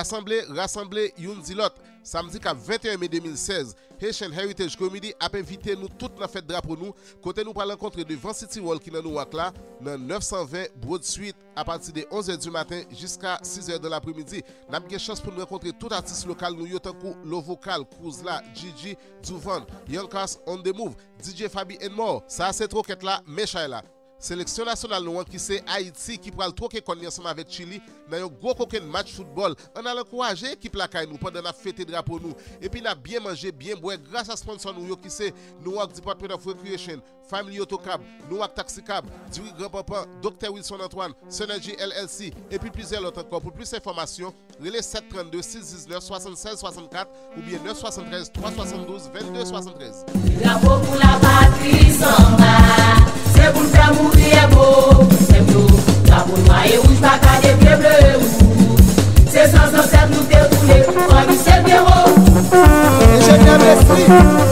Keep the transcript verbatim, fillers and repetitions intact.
Asanble, rasanble, youn di lòt. Samdi k ap venteyen me de mil sèz, Haitian Heritage Committee ap envite nou tout nan fèt drapo nou, kote nou pral rankontre devan City Hall ki nan Newark la, nan nèf san ven Broad Street, apati de onz è di maten jiska sis è dan lapremidi. N ap gen chans pou n rankontre tout atis lokal nou yo, tankou Lo Vocal, Cruz La, Gigi, Duvan, Young Cars on the Move, D J Fabi and more. Sa a se twokèt la, men chay la. Seleksyon nasyonal nou an ki se Ayiti ki pral twoke kòn li ansanm avèk Chili nan yon gwo kokenn match foutbòl. Ann al ankouraje ekip lakay nou pandan n ap fete drapo nou. Epi n ap byen manje, byen bwè gras a sponsò nou yo ki se Newark Department of Recreation, Family Auto Cab, Newark Taxi Cab, Diri Gran Panpan, Doktè Wilson Antoine, Synergy L L C, epi plizyè lòt ankò. Pou plis enfòmasyon, rele sèt trannde sis diznèf swasannsèz swasannkat oubyen nèf swasanntrèz twa swasanndous vennde swasantrèz. Drapo pou lapatri sanba, se pou n fè mouri èbo pou pèp yo. Drapo nwa e wouj pa ka devye ble e wouj. Se san zansèt nou te koule pou anvi se byen wo. Enjenyè Messi.